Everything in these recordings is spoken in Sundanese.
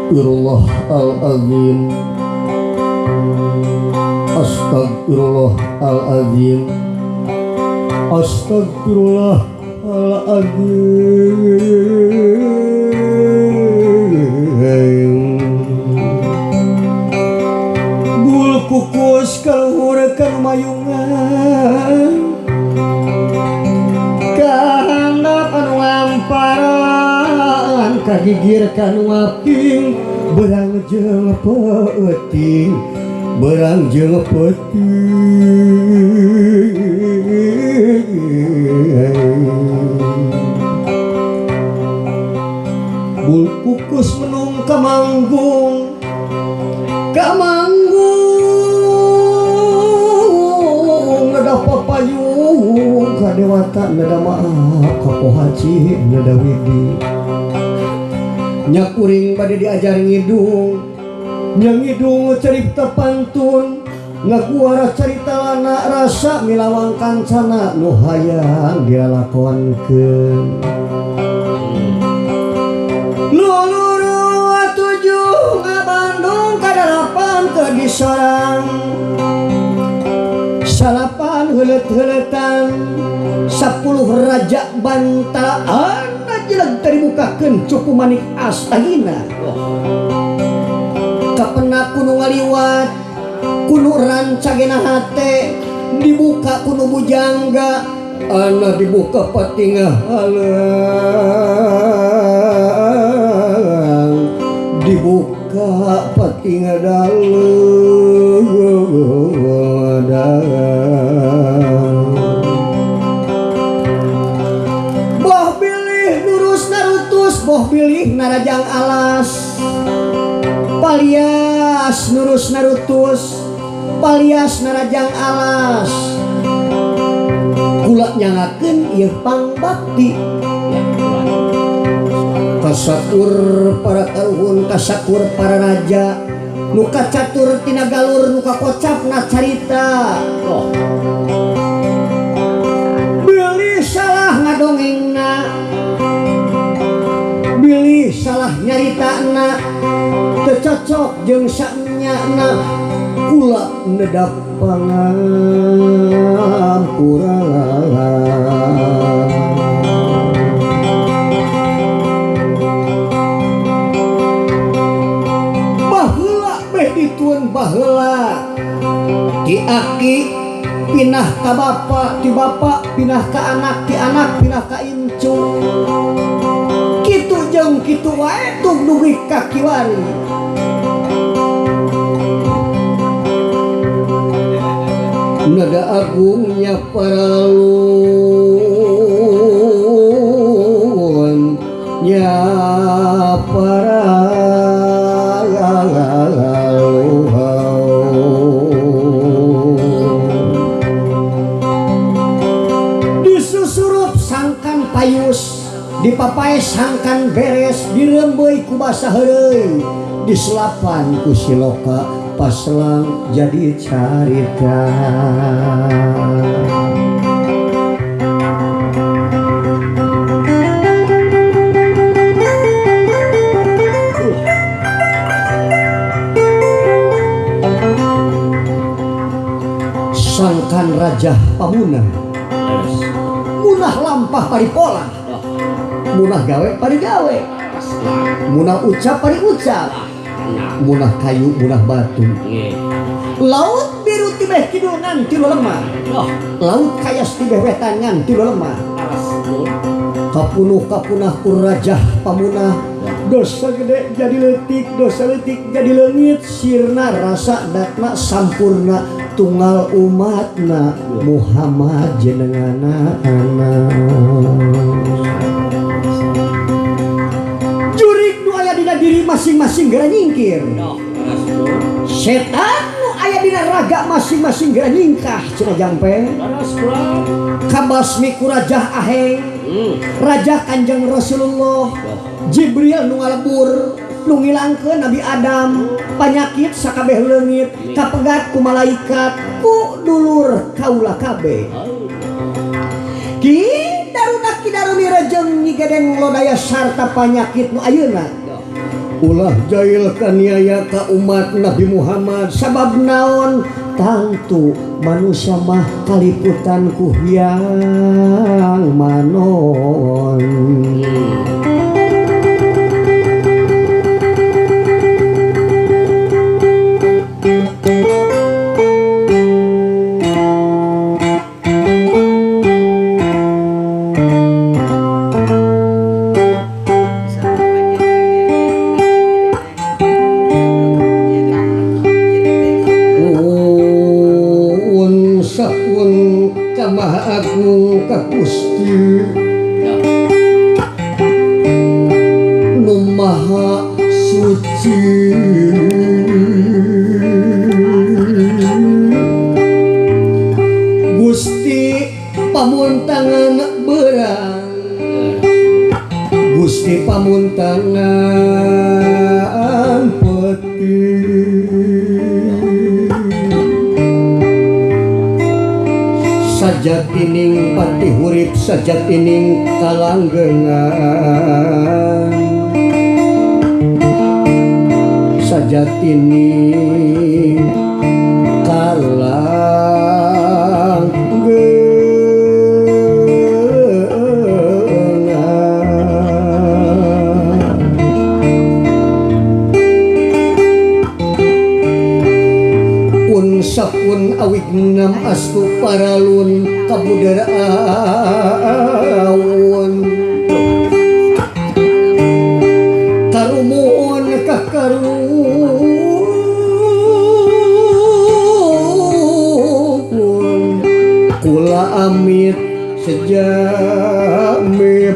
Astagfirullahalazim. Astagfirullahalazim. Astagfirullahalazim. Bul kukus kaluhur kalumayungan kahandap anu ngamparan kagigir kanu ngaping berang jeung peuting berang jeung peuting bul kukus menung kamanggung kamanggung neda papayung ka dewata neda maaf ka pohaci neda widi nyakuring bade diajar ngidung nya ngidung cerita pantun ngakuara carita lana rasa milawang kancana nu hayang dilalakonkeun luluru tujuh ngabandung kadalapan ke disorang salapan heuleut-heuletan 10 raja bantalaan jeleg dibukakeun cupu manik astagina kapena kuno ngaliwat kuno rancagena hate dibuka kuno bujangga ana dibuka patingah halang dibuka patingah dalem boh bilih narajang alas palias nurus narutus palias narajang alas kula nyangakeun ieu pangbakti kasakur para karuhun kasakur para raja nu kacatur tina galur nu kakocapna carita oh. Bilih salah ngadongengna bilih salah nyaritana teu cocok jeung sanyana kula nedap pangampura baheula beh ditueun baheula ti aki pinah ka bapa ti bapa pinah ka anak ti anak pinah ka incu kitu jeung kitu wae tug dugi ka kiwari nada agungnya paralun nya paralun disusurup sangkan payus dipapae sangkan beres dirembeuy ku basa heureuy diselapan ku siloka paslang jadi carita sangkan raja pamunah munah lampah paripola munah gawe pari gawe munah ucap pari ucap munah kayu munah batu laut biru tibeh kidul ngan tilu lemah laut kayas tibeh wetan ngan tilu lemah kapunuh kapunah ku rajah pamunah dosa gede jadi leutik dosa leutik jadi leungit sirna rasa datna sampurna tunggal umatna Muhammad jenengana anak diri masing-masing geura nyingkir setan nu aya dina raga masing-masing geura nyingkah cenah jampe kabasmi ku rajah aheng raja Kanjeng Rasulullah Jibril nu ngalebur nu ngilangkeun Nabi Adam panyakit sakabeh leungit kapegat ku malaikat ku dulur kaula kabeh ki daruna ki daruni rejeng nyi gedeng lodaya sarta panyakit nu ayeuna Ulah jail kaniaya ka umat Nabi Muhammad sabab naon tangtu manusia mah kaliputan ku hyang manon. Agung ka Gusti nu Maha Suci Gusti pamuntangan berang Gusti pamuntangan peti sajatining pati hurip sajatining kalanggengan sajatining kalanggengan pun sapun awignam astu paralun kabudaraun karumuun kakarun kula amit sejami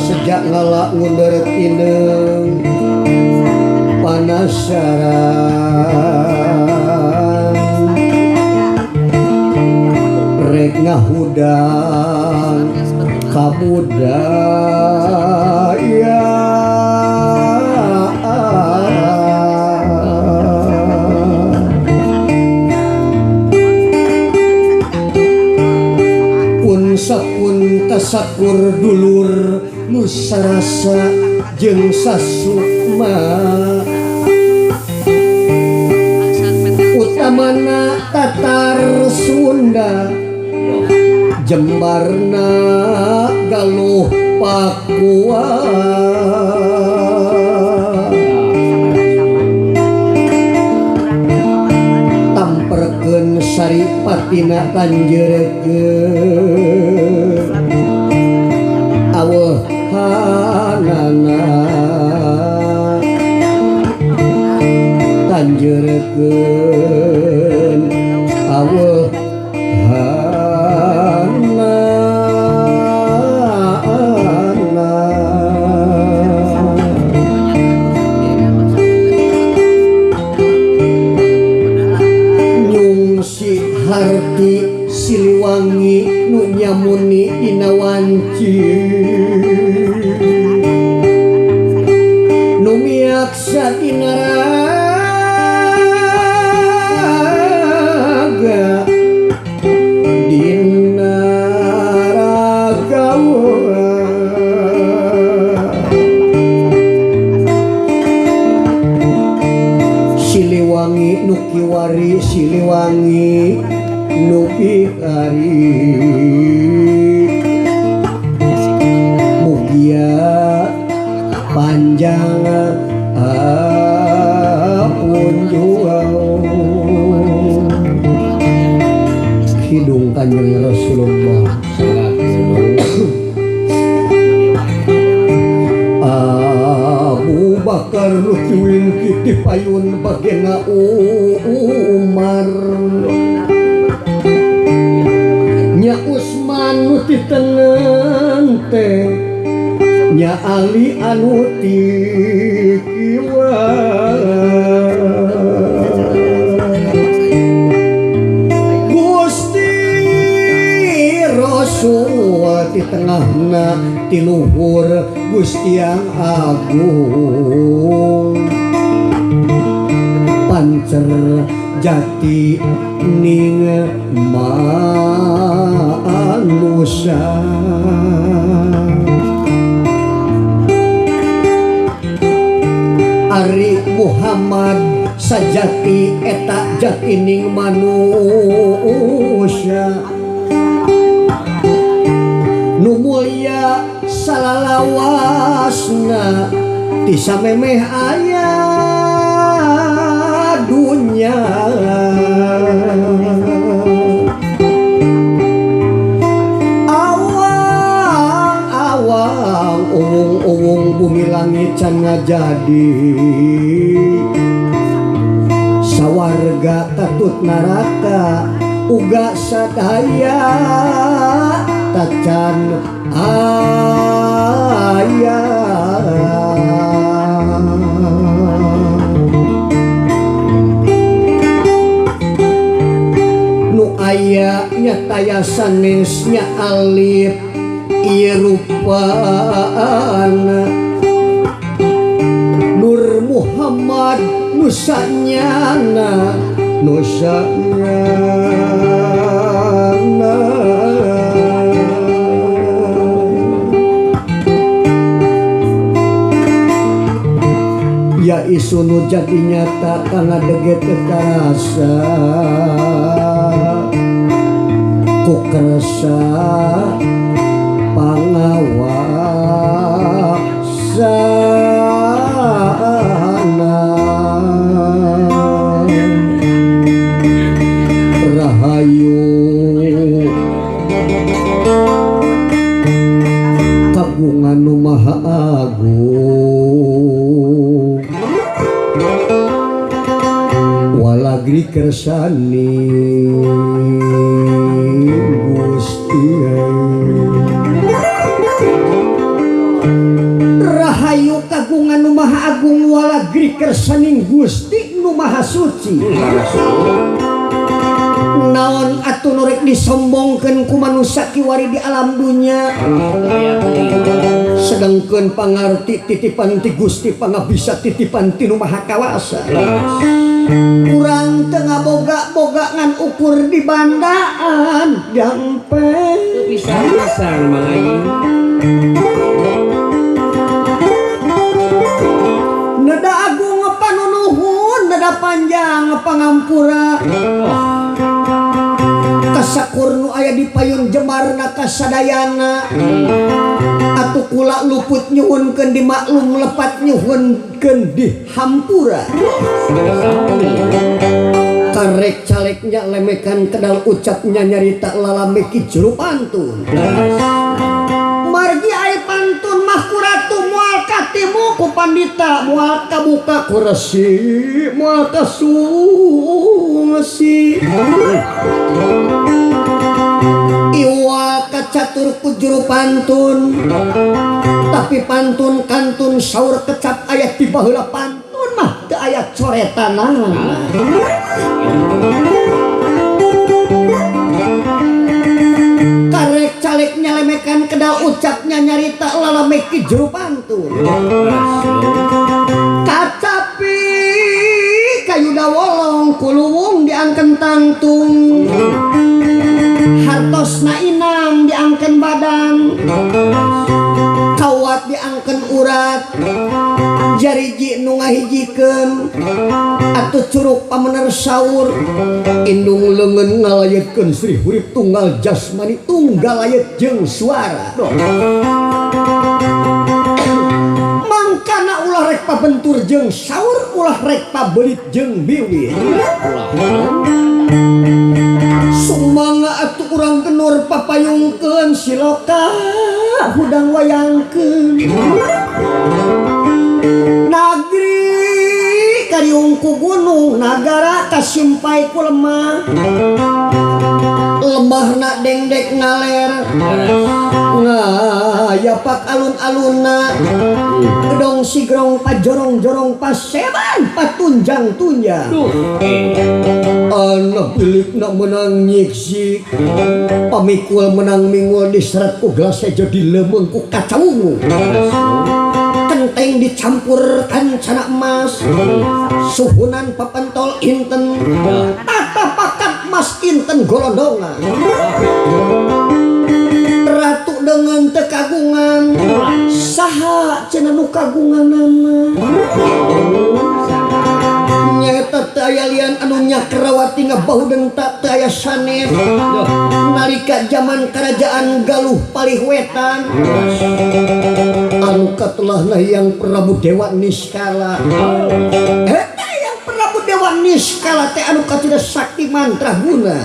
sejak ngalak ngunderet ineng panasaran rek ngahudang kabudayaan pun sapun tasakur dulur nu sarasa jeung sasukma utamana Tatar Sunda Jembarna Galuh Papua tamperkeun saripatina tanjeurekeun aweuh hanana tanjeurekeun aweuh hanana nyungsi harti Siliwangi nu nyamuni dina wanci nu miaksa dina raga dina ragawa Siliwangi nu kiwari Siliwangi nu pikari mugia panjang apunjuang hidung Kanjeng Rasulullah. Abu Bakar nu kiwingki di payun bagena Umar nya Usman nu ti tengen teh nya Ali anu ti kiwa Gusti Rasul ti tengahna ti luhur Gusti yang agung pancer jati ning manusia. Ari Muhammad sajati eta jatining manusia nu mulia salalawasna ti samemeh aya dunya. Awang-awang uwung-uwung bumi langit can ngajadi sawarga katut neraka uga sadaya tacan aya. Nu aya nyataya sanes nya alif ieu rupana Nur Muhammad nusanyana nusanyana. Ya isu nu jadi nyata kana deget teu karasa ku kersa pangawasana. Rahayu kagungan nu maha agung walagri kersani Gusti. Rahayu kagungan nu maha agung walagri kersaning Gusti nu maha suci. Naon atuh nu rek disombongkeun ku manusia kiwari di alam dunya, sedangkeun pangarti titipan ti Gusti pangabisa titipan ti nu maha kawasa. Urang teu ngaboga-boga ngan ukur di bandaan jampe teu bisa-bisa Mang Aing. Neda agung panunuhun, neda panjang pangampura. Kasakur nu aya di payun jemarna kasadayana. Atuh kula luput nyuhunkeun dimaklum lepat nyuhunkeun dihampura. Karek caleknya lemekan kedal ucapnya nyarita lalameki juru pantun. Margi ai pantun mah kuratu moal katimu ku pandita moal kabuka ku resi moal kasungsi. Iwa kacatur ku juru pantun, tapi pantun kantun saur kecap ayat di baheula pantun mah teu aya coretanana. Karek calek nyalemekan kedal ucapnya nyarita lalameki juru pantun. Kacapi kayuda wolong kuluwung diangken tangtung, hartosna inang diangken badan, kawat diangken urat, jariji nu ngahijikeun atuh curug pamener saur, indung leungeun ngalayetkeun Sri Hurip tunggal jasmani tunggal layet jeung suara. Mangkana ulah rek pabentur jeung saur, ulah rek pabelit jeung biwir. Sumangga atuh urang genur papayungkeun siloka hudang wayangkeun. Nagri kariung ku gunung, nagara kasimpai ku lemah. Lemahna dengdek ngaler, ngayapak alun-alunna, gedong sigrong pajorong-jorong paseban patunjang-tunjang. Anak bilikna menang nyiksik, pamikul menang mingul diseret ku gelas hejo dilemeung ku kaca wungu. Kenteng dicampur kancana emas, suhunan papentol inten, tata pakat mas Mas Inten golondongan. Ratu dengan teu kagungan saha cenah nu kagunganana. Nyaeta teu aya lian anu Nyakrawati ngabahu denta teu aya sanes. Nalika zaman kerajaan Galuh Palih Wetan anu katelahna Hyang Prabu Dewa Niskala. Eta Hyang Prabu Dewa Niskala teh anu kacida sakti mantraguna.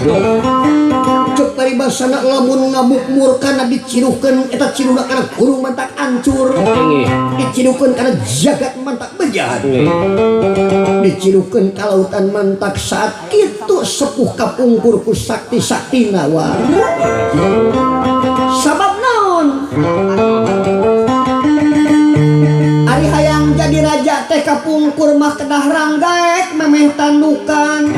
Cek paribasana lamun ngamuk murkana diciruhkeun eta ciruhna kana gunung mantak ancur. Diciruhkeun kana jagat mantak bejat. Diciruhkeun ka lautan mantak saat kitu sepuh kapungkur ku sakti-saktina wa. Sabab naon? Ari hayang jadi raja teh kapungkur mah kedah ranggaek memeh tandukan.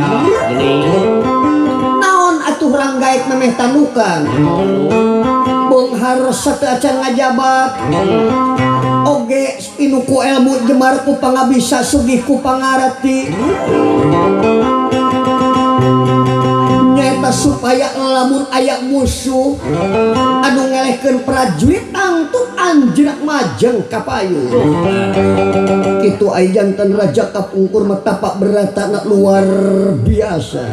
Naon atuh ranggaek memeh tandukan? Beunghar sateu acan ngajabat. Oge pinuku ilmu jemar ku pangabisa sugih ku pangarti. Nyaeta supaya lamun aya musuh anu ngelehkeun prajurit tangtu anjeunna majeng ka payun. Kitu aya janten raja kapungkur mah tapak beratana luar biasa.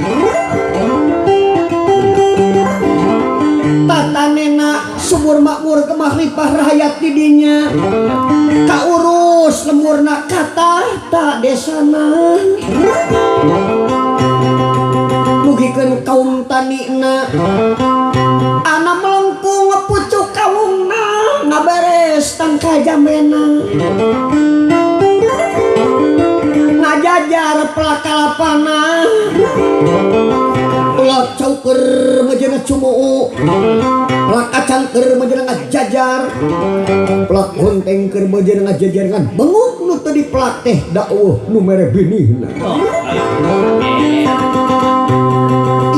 Tatanena subur makmur kemah lipah rahayat di dinya. Kaurus lemurna kata desana. Mugikeun kaum tanina ana melengkung ngepucuk kawungna ngaberes tangka jamena. Ngajajar pelakalapana. Pelak cauker majana cumuu, pelak acangker majana ngajajar, pelak gontengker majana ngajajar ngan benguk nu teu dipelak teh dakwah nu mere binihna.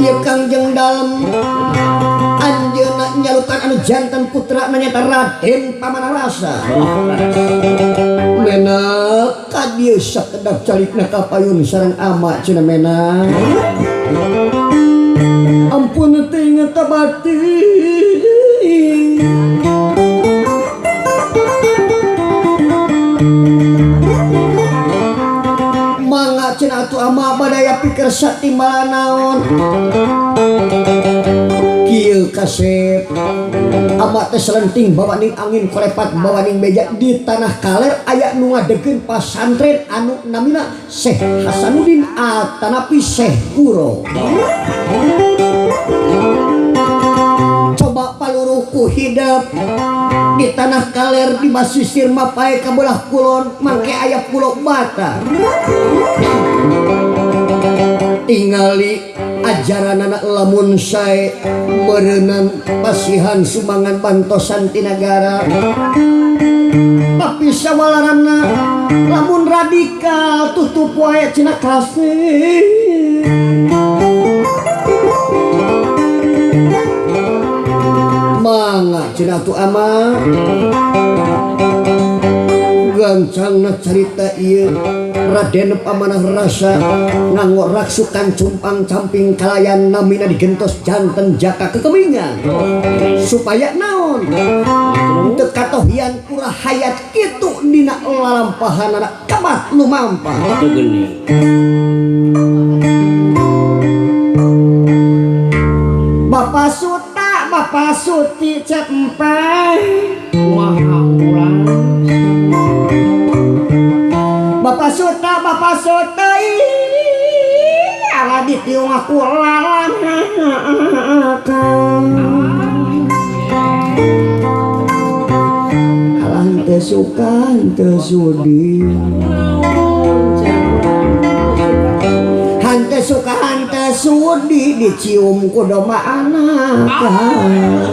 Ieu Kangjeng Dalem anjeunna nyalukan anu jantan putra nyaeta Raden Pamanah Rasa. Menak ka dieu sakedap calikna ka payun sareng ama cenah menak. Ampun teu inget kabati. Mangga cenah atuh ama badaya pikir satimbalan naon. Kieu kasep ama teh selenting bawaning angin kolepat bawaning beja di tanah kaler aya nu ngadegeun pasantren anu namina Syekh Hasanuddin Atanapi Syekh Kuro. Coba paluruhku hidup di tanah kaler di basisir mapae ka belah kulon mangke aya pulo Bata. Tingali ajaran anak lamun sae meureunan pasihan sumbangan bantosan ti nagara. Tapi sawalarana lamun radikal tutup wae cenah kasih. Mangga cenah tu ama gancangna carita ieu Raden Pamanah Rasa nganggo raksukan cumpang camping kalayan namina digentos janten jaka kekemingan supaya naon teu katohian pura hayat kitu dina lalampahanana kabat lumampah. Bapak Suta, Bapak Suti cempeh kumaha urang. Bapak Suta, Bapak Suta ala ditiung aku lalanakan. Alah henteu suka henteu sudi. Henteu suka henteu sudi dicium ku domba anakan.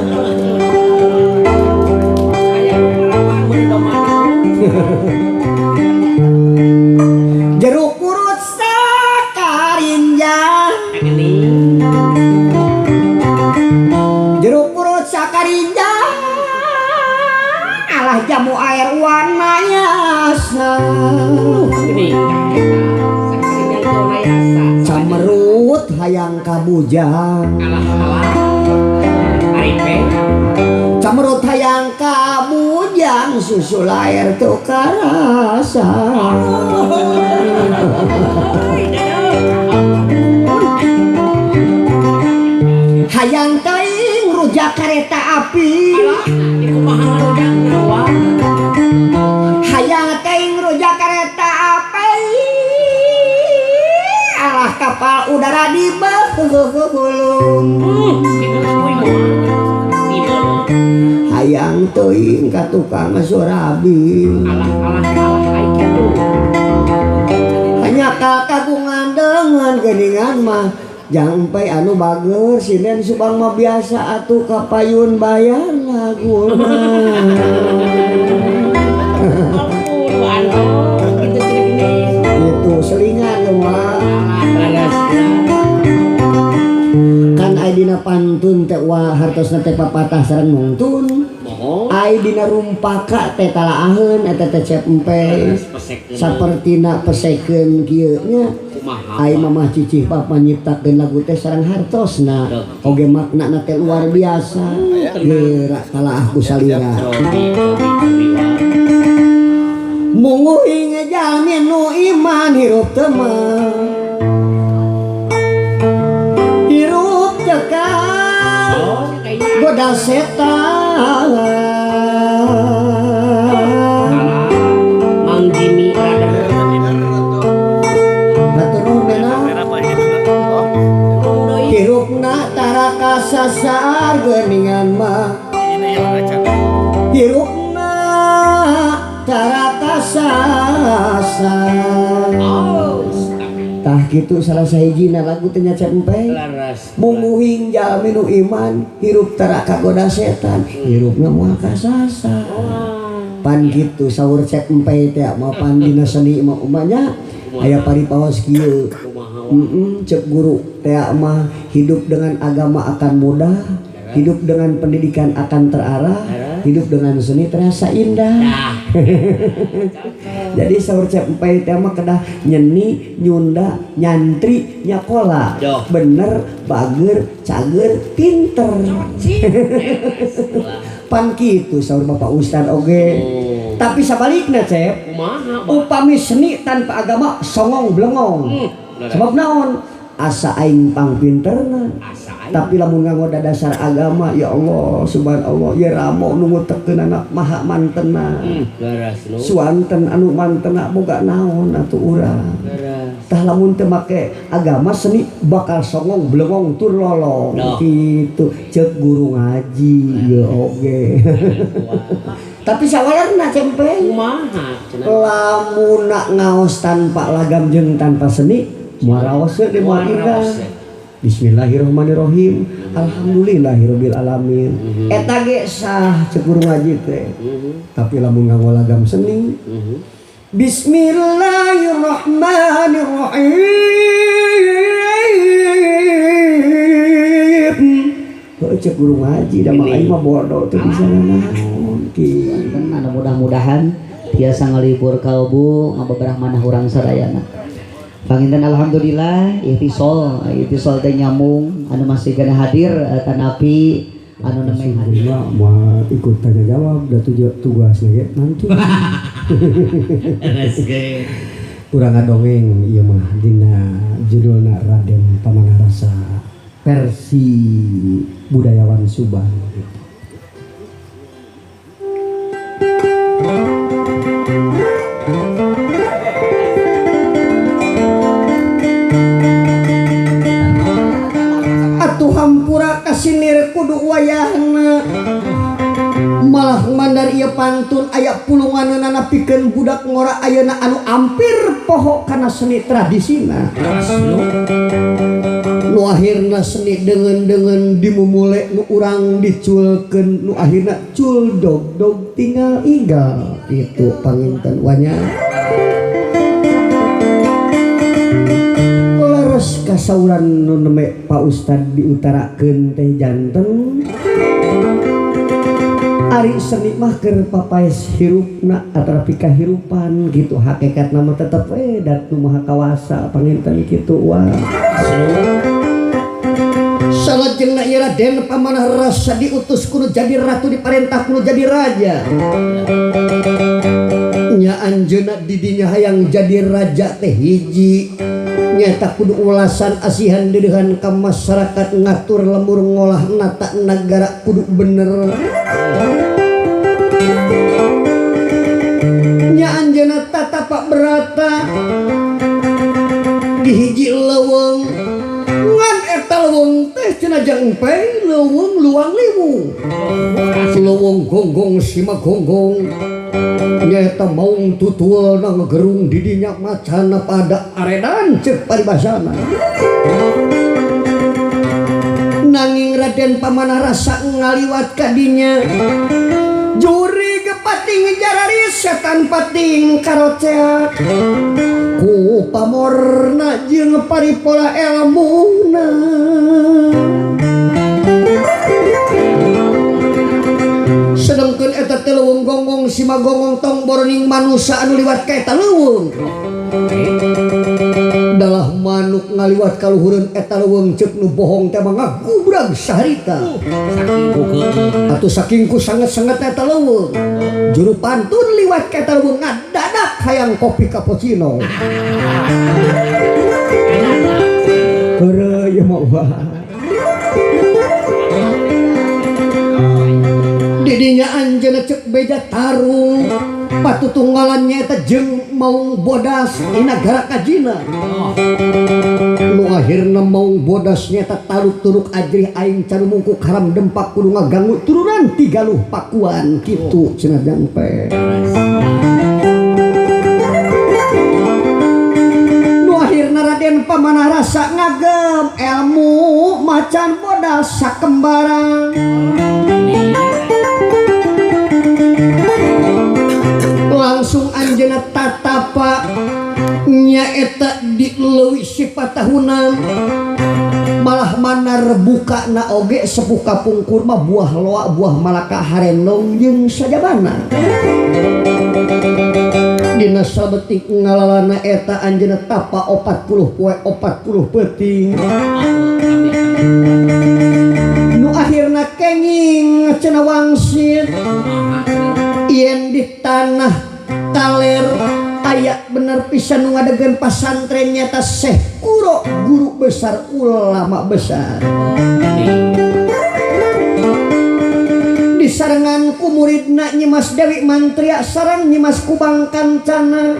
Jeruk purut sakarinjang, jeruk purut sakarinjang, alah jamu air wanayasa. Camerut hayang kabujang. Alah alah. Ari Camrut hayang kabujang susu lair teu karasa. Hayang teuing rujak kareta api. Hayang teuing rujak kareta api. Alah kapal udara di beuheulung. Hayang teuing ka tukang surabi. Alah alah alah ai kitu. Hanya ka kagungan dengan geuningan mah jampai anu bager sinden Subang mah biasa atuh kapayun bayar laguna. Itu selingan wah. Kan ai dina pantun teh wah hartosna teh papatah sareng nungtun. Ai dina rumpaka teh talaaheun eta teh cep empe. Sapertina pesekeun kieu nya. Ai mamah cicih papa nyiptakeun lagu teh sareng hartosna. Oge maknana teh luar biasa. Geura talaah ku salira. Munguing jalmi nu iman hirup teu mah. Hirup cekal goda setan. Mang Jimmy Rader. Hirupna tara kasasar geuningan mah. Hirupna tara kasasar. Tah kitu salah sahijina lagu teh nya Cep Empe. Munguhing jalmi nu iman hirup tara kagoda setan, hirupna moal kasasar. Pan kitu saur Cep Empe teh mah pan dina seni mah umanya aya paripaos kieu. Cek guru teh mah hidup dengan agama akan mudah, hidup dengan pendidikan akan terarah, hidup dengan seni terasa indah. Jadi saur Cep Empe teh mah kedah nyeni, nyunda, nyantri, nyakola. Bener, bager, cager, pinter. Pan kitu saur Bapak Ustad oge. Tapi sabalikna Cep, upami seni tanpa agama songong blengong. Sebab naon? Asa aing pang pinterna. Tapi lamun nganggo dasar agama, ya Allah, subhanallah, ya ramo nu ngutekeunana maha mantena. Suanten anu mantena boga naon atuh urang. Tah lamun teu make agama seni bakal songong blengong tur lolong kitu. Ceuk guru ngaji ya oge. Tapi sawalerna Cempe kumaha lamun ngaos tanpa lagam jeung tanpa seni moal raoseun di moal indah. Bismillahirrahmanirrahim. Alhamdulillahirabbil alamin. Eta ge sah ceuk guru ngaji teh. Tapi lamun nganggo lagam seni Bismillahirrahmanirrahim. Heuh ceuk guru ngaji da mah aing mah bodoh teu bisa nanaon kieu. Anu mudah-mudahan tiasa ngalibur kalbu ngabeberah manah urang sadayana. Panginten alhamdulillah ihtisol ihtisol teh nyambung anu masih kena hadir tanapi anu nemeh hadir moal ikut tanya jawab da tugasna ge nanti. Urang ngadongeng ieu mah dina judulna Raden Pamanah Rasa versi budayawan Subang. Atuh hampura kasinir kudu wayahna malah mandar ieu pantun aya pulunganeunana pikeun budak ngora ayeuna anu ampir poho kana seni tradisina. Nu akhirna seni deungeun-deungeun dimumule nu urang diculkeun nu akhirna cul dog-dog tinggal igal itu panginten wanya. Leres kasauran nu neme Pak Ustad diutarakeun teh janten ari seni mah keur papaes hirupna atarapi kahirupan gitu hakikatna mah tetep we dat nu maha kawasa panginten kitu wah. Salajengna ieu Raden Pamanah Rasa diutus kudu jadi ratu diparentah kudu jadi raja. Nya anjeunna didinya hayang jadi raja teh hiji. Nyata kudu ulasan asihan deudeuhan ka masyarakat ngatur lembur ngolah nata nagara kudu bener. Nya anjeunna tatapak berata di hiji leuweung ngan eta leuweung teh cenah jangpe leuweung luang liwu. Leuweung gonggong sima gonggong. Nyata maung tutul na ngegerung didinya macana pada aredan cek paribasana. Nanging Raden Pamanah Rasa ngaliwat kadinya juri gepating jarari setan pating karocet ku pamorna jeung paripola elmuna. Sedengkeun eta teh leuweung gonggong sima gonggong tong boroning manusa anu liwat ka eta leuweung. Dalah manuk ngaliwat ka luhureun eta leuweung ceuk nu bohong teh mah ngagubrag saharita. Atuh saking ku sanget-sanget eta leuweung. Juru pantun liwat ka eta leuweung ngadadak hayang kopi cappuccino. Heureuy ieu mah wah. Didinya anjeunna ceuk beja tarung patutunggalan nyaeta jeung maung bodas di nagara kajina. Nu akhirna maung bodas nyaeta taluk turuk ajrih aing carumungkuk haram dempak kudu ngaganggu turunan ti Galuh Pakuan kitu cenah jangpe. Nu akhirna Raden Pamanah Rasa ngagem ilmu macan bodas sakembaran. Langsung anjeunna tatapa nyaeta di leuwi sipatahunan malah manar buka na oge sepuh kapungkur mah buah loa buah malaka harendong jeung sajabana. Dina sabetik ngalalana eta anjeunna tapa 40 poe 40 peuting. Nu akhirna kenging cenah wangsit yen di tanah kaler aya bener pisan nu ngadegeun pasantren nyata Syekh Kuro guru besar ulama besar. Disarengan ku muridna Nyimas Dewi Mantria sareng Nyimas Kubang Kancana.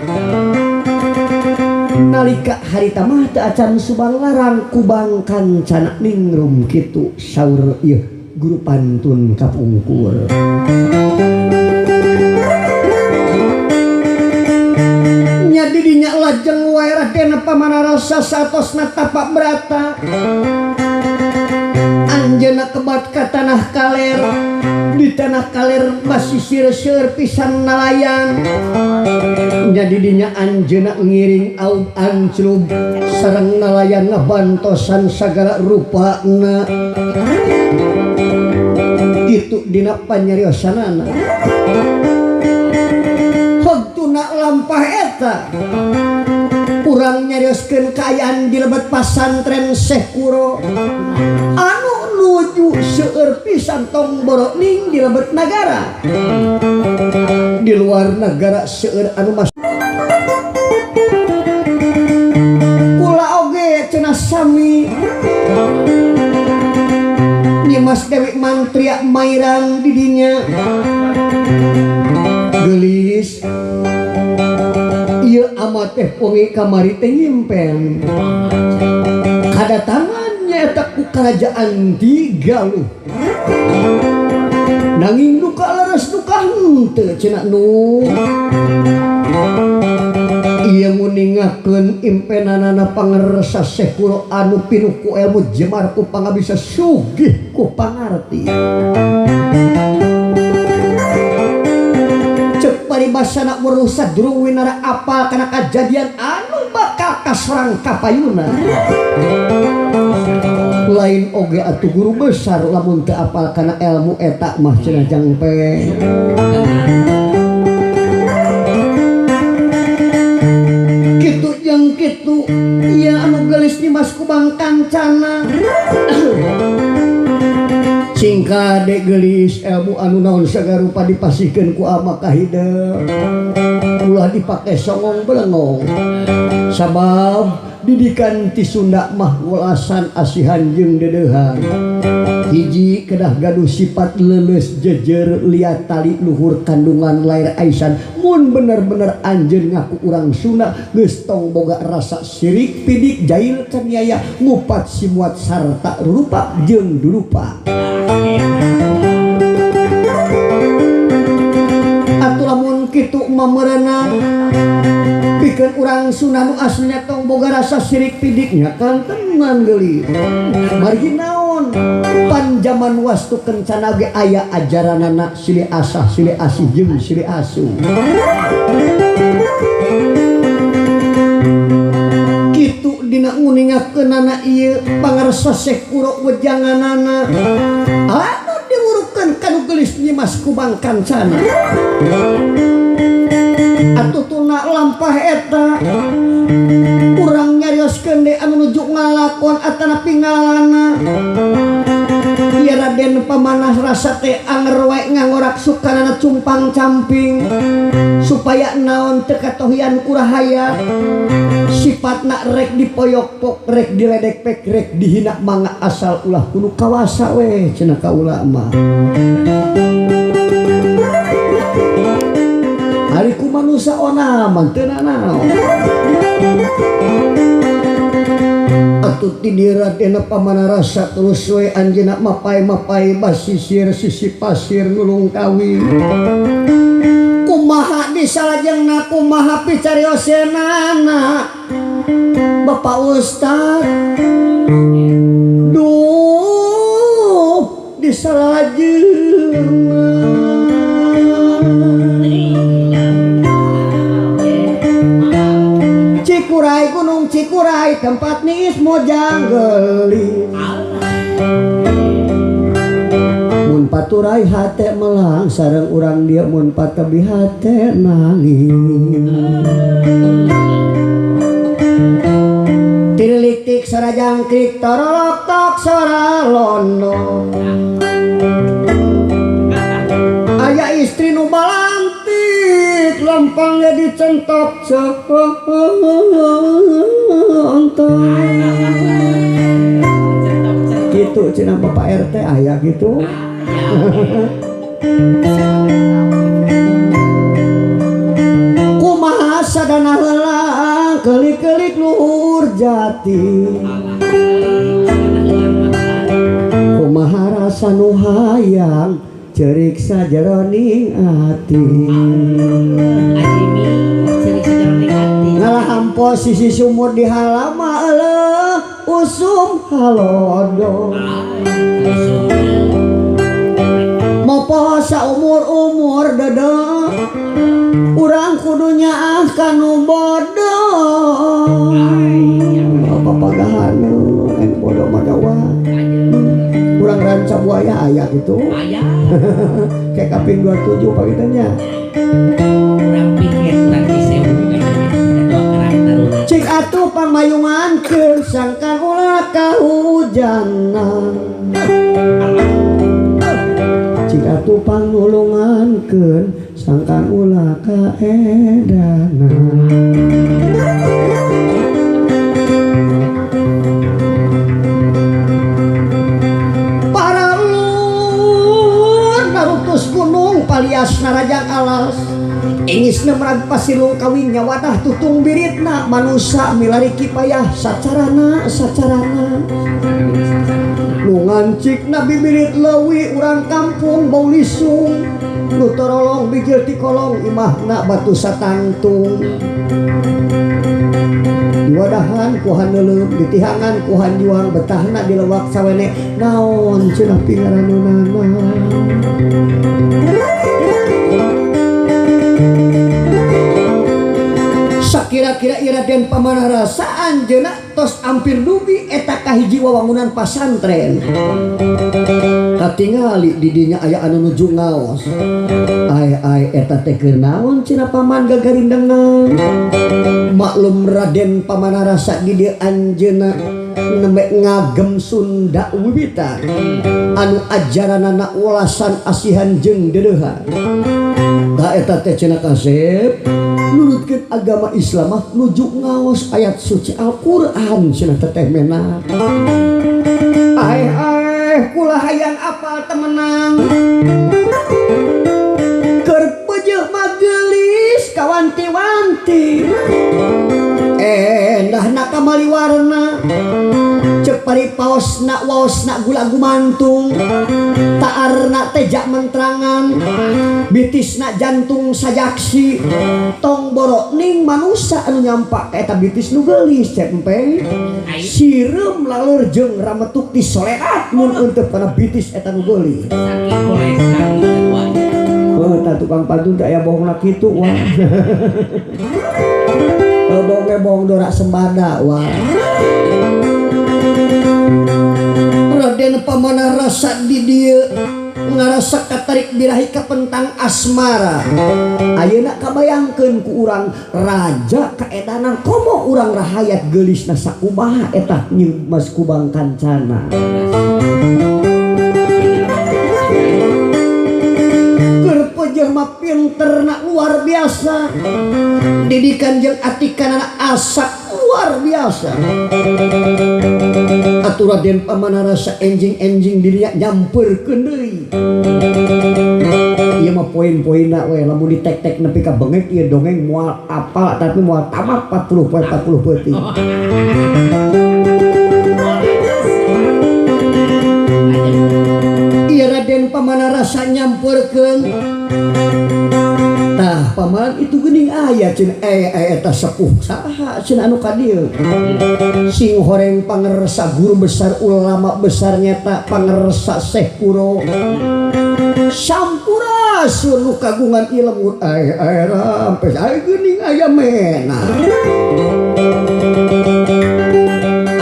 Nalika harita mah teu acan Subang Larang Kubang Kancana ningrum kitu saur ieu guru pantun kapungkur. Didinya lajeng wae Raden Pamanah Rasa satosna tapak berata. Anjeunna kebat ka tanah kaler. Di tanah kaler masih seur-seur pisan nalayan. Nya didinya anjeunna ngiring aub anclub sareng nalayan ngabantosan sagala rupana. Kitu dina panyariosanana. Hentuna lampah eta urang nyarioskeun kaayaan di lebet pasantren Syekh Kuro anu nuju seueur pisan tong boroning di lebet nagara. Di luar nagara seueur anu mas kula oge cenah sami Nyimas Dewi Mantria mairan didinya geulis ieu amat teh pongi kamari teh nyimpen kadatangan nyaeta ku kerajaan di Galuh nanging duka leres duka henteu cenah nu ieu nguningakeun impenanana pangersa Syekh Kuro anu pinuh ku ilmu jemar ku pangabisa sugih ku pangarti. Paribasana weruh sadurung winara apal kana kajadian anu bakal kaserang kapayuna. Lain oge atuh guru besar lamun teu apal kana ilmu eta mah cenah jangpe. Kitu jeung kitu ieu anu geulis Nyimas Kubang Kancana. Singkade geulis ilmu anu naon sagarupa dipasihkeun ku ama ka hideung. Ulah dipake songong belengong. Sabab didikan ti Sunda mah welasan asihan jeung deudeuhan. Hiji kedah gaduh sifat leuleus jejer liat tali luhur kandungan lair aisan. Mun bener-bener anjeun ngaku urang Sunda geus tong boga rasa sirik pidik jail kaniaya ngupat simuat sarta rupa jeung durupa. Atuh lamun kitu mameureunan pikeun urang Sunda nu aslinya tong boga rasa sirik pidiknya kan tenan geulis. Margi naon pan jaman wastu kencana ge aya ajaranana silih asah silih asih jeung silih asuh. Kitu dina nguningakeunana ieu pangarsa Syekh Quro wejanganana anu diwurukeun ka nu geulis Nyimas Kubang Kancana. Atuh tuna lampah eta urang nyarioskeun deui anu nuju ngalakon atanapi ngalana. Ieu Raden Pamanah rasa teh anger wae ngangorak sukanana cumpang camping supaya naon teu katohian ku rahayat. Sifatna rek dipoyok-pok rek diledek pek rek dihina mangga asal ulah kudu kawasa we cenah ka ulama. Ari ku manusa onaman teu nanaon. Atuh ti dieu Raden Pamanah rasa terus we anjeunna mapai-mapai basisir sisi pasir nulung kawin. Kumaha disalajengna kumaha picariosenana Bapak Ustad. Duh disalajengna Cikuray Gunung Cikuray tempat niis mojang geulis. Mun paturai hate melang sareng urang dia mun patebi hate nangis. Tiriliktik sora jangkrik torolok tok sora londo. Aya istri nu balantik lempangnya dicentok contok. Gitu cenah Bapak RT aya gitu. Kumaha sadana heula kelik-kelik luhur jati. Kumaha rasa nu hayang cerik sajeroning ati. Ngalah posisi sumur di halama eleuh usum halodo. Mopo saumur-umur dedeh urang kudu nyaah kanu bodoh. Papagahan eng bodoh mah dawa. Urang ranca buaya aya gitu. Kayak kaping 27 pagitanya. Urang pikir urang disewu Cik atuh pamayungankeun sangkan ulah kahujanan. Cik atuh panulungankeun sangkan ulah kaedanan. Paralun narutus gunung palias narajang alas. Ingisna merag pasilung kawinnya wadah tutung biritna manusa milari kipayah sacarana sacarana. Nu ngancikna bibirit leuwih urang kampung bau lisung. Nu torolong bijil ti kolong imahna batu satangtung. Diwadahan ku haneuleum ditihangan ku hanjuang betahna dilewak sawene naon cenah pingaranunana. Sakira-kira Raden Pamanah rasa anjeunna tos ampir dugi eta kahiji wawangunan pasantren. Katingali di dinya aya anu nuju ngaos. Ai ai eta teh keur naon cenah paman gagarindengan. Maklum Raden Pamanah Rasa di dieu anjeunna nembe ngagem Sunda wiwitan anu ajaranana welasan asihan jeung deudeuhan. Tah eta teh cenah kasep nurutkeun agama Islam mah nuju ngaos ayat suci Al-Qur'an cenah teteh menak. Ai ai kula hayang apal temenang. Keur peujeuk mah geulis kawanti-wanti. Endahna kamali warna cek paripaosna waosna gula gumantung taarna tejak mentrangan bitisna jantung sajaksi tong borok ning manusa anu nyampak ka eta bitis nu geulis cek empeng sireum laleur jeung rametuk ti soleat mun eunteup kana bitis eta nu geulis. Oh, tah tukang pantun teh aya bohongna kitu wah. Bohongnya bohong dorak sembada wah. Raden Pamanah Rasa di dieu ngarasa katarik birahi kapentang asmara. Ayeuna kabayangkeun ku urang raja kaedanan komo urang rahayat geulisna sakumaha eta Nyi Mas Kubang Kancana. Keur peujeun mah pinterna luar biasa. Didikan jeung atikanana asak luar biasa. Atuh Raden Pamanah Rasa enjing-enjing dirinya nyampeurkeun deui. Ieu mah poin-poinna we lamun ditek-tek nepi ka bengek ieu dongeng moal apal tapi moal tamat 40 poe 40 peuting. Ieu Raden Pamanah Rasa nyampeurkeun. Tah paman itu geuning aya cenah eta sepuh saha cenah anu ka dieu. Sing horeng pangersa guru besar ulama besar nyata pangersa Syekh Kuro. Sampurasun nu kagungan ilmu rampes ai geuning aya mena.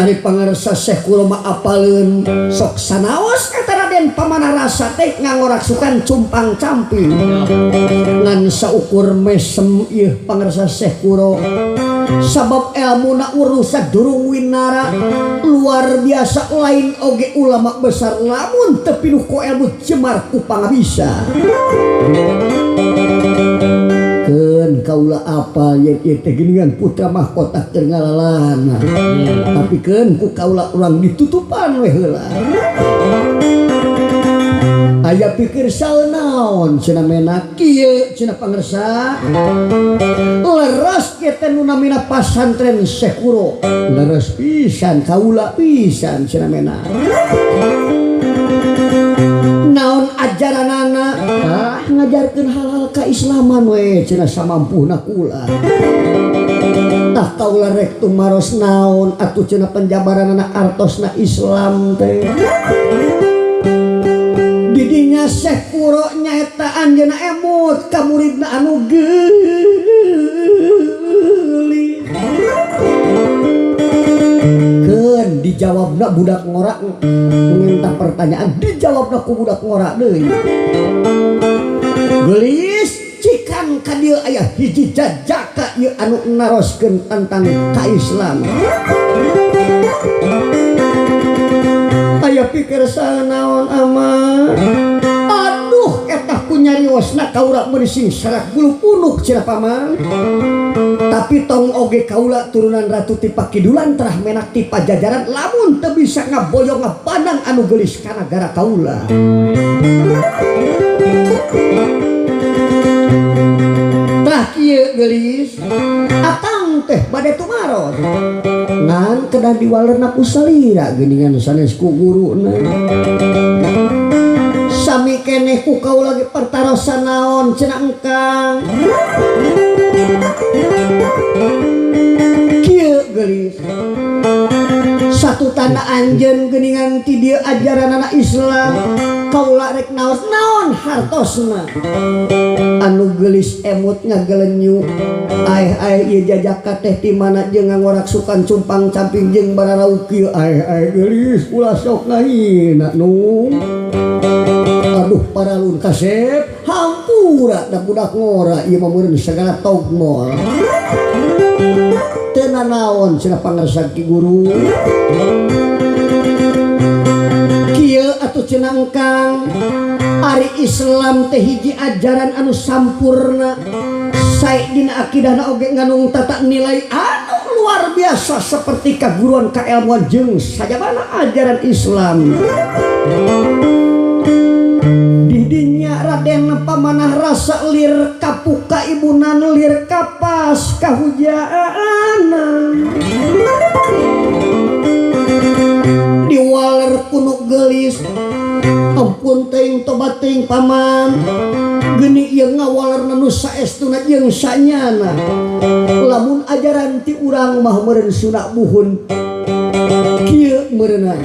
Ari pangersa Syekh Kuro mah apaleun sok sanaos eta Raden Pamanah Rasa teh ngangoraksukan cumpang camping. Ngan saukur mesem ieu pangersa Syekh Kuro sabab elmuna urusan durung winara luar biasa lain oge ulama besar lamun teu pinuh ku ilmu jemar ku pangabisa. Keun kaula apal yen ieu teh geuningan putra mahkota keur ngalalana. Tapi keun ku kaula urang ditutupan we heula. Aya pikir saeun naon cenah menak kieu cenah pangersa. Leres kieu teh nu namina pasantren Syekh Kuro. Leres pisan kaula pisan cenah menak. Naon ajaranana? Tah ngajarkeun hal-hal kaislaman we cenah samampuhna kula. Tah kaula rek tumaros naon atuh cenah penjabaranana artosna Islam teh. Didinya Syekh Kuro nyaeta anjeunna emut ka muridna anu geulis. Keun dijawabna budak ngora minta pertanyaan dijawabna ku budak ngora deui. Geulis cikan ka dieu aya hiji jajaka ieu anu naroskeun tentang kaislam. Aya pikir sanaon ama. Aduh eta ku nyariosna kaula meuni sing serak bulu punuk cenah paman. Tapi tong oge kaula turunan ratu ti Pakidulan terah menak ti Pajajaran lamun teu bisa ngaboyong ngabandang anu geulis ka nagara kaula. Tah kieu geulis akang teh bade tumaros. Ngan kedah diwalerna ku salira geuningan sanes ku guruna. Sami keneh ku kaula ge pertarosan naon cenah engkang. Kieu geulis. Satu tanda anjeun geuningan ti dieu ajaranana Islam. Kaula rek naos naon hartosna. Anu geulis emut ngagelenyu. Aeh aeh ieu jajaka teh ti mana jeung ngagoraksukan cumpang camping jeung bararauk kieu. Aeh aeh geulis ulah sok ngahina nu. Waduh paralun kasep hampura da budak ngora ieu mah meureun sagala togmol. Teu nanaon cenah pangarsa Ki Guru. Kieu atuh cenah engkang ari Islam teh hiji ajaran anu sampurna. Sae dina akidahna oge ngandung tata nilai anu luar biasa seperti kaguruan kailmuan jeung sajabana ajaran Islam. Didinya Raden Pamanah rasa lir kapuka ibunan lir kapas kahujaanan. Diwaler kuno gelis ampun teuing tobat teuing paman. Geni ieu ngawalerna nu saestuna jeung sanyana. Lamun ajaran ti urang mah meureun sunah buhun kieu meureunna.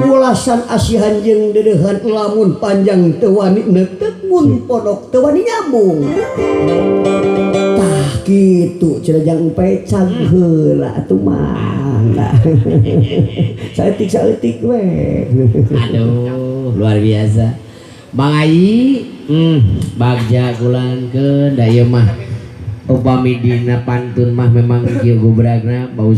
Ulasan asihan jeung deudeuhan lamun panjang teu wani neuteuk mun pondok teu wani nyambung. Tah kitu cenah jang empe cag heula atuh mah. Saeutik saeutik we. Aduh, luar biasa. Bang Ayi, bagja kulankeun da ieu mah upami dina pantun mah memang kieu gobragna bau.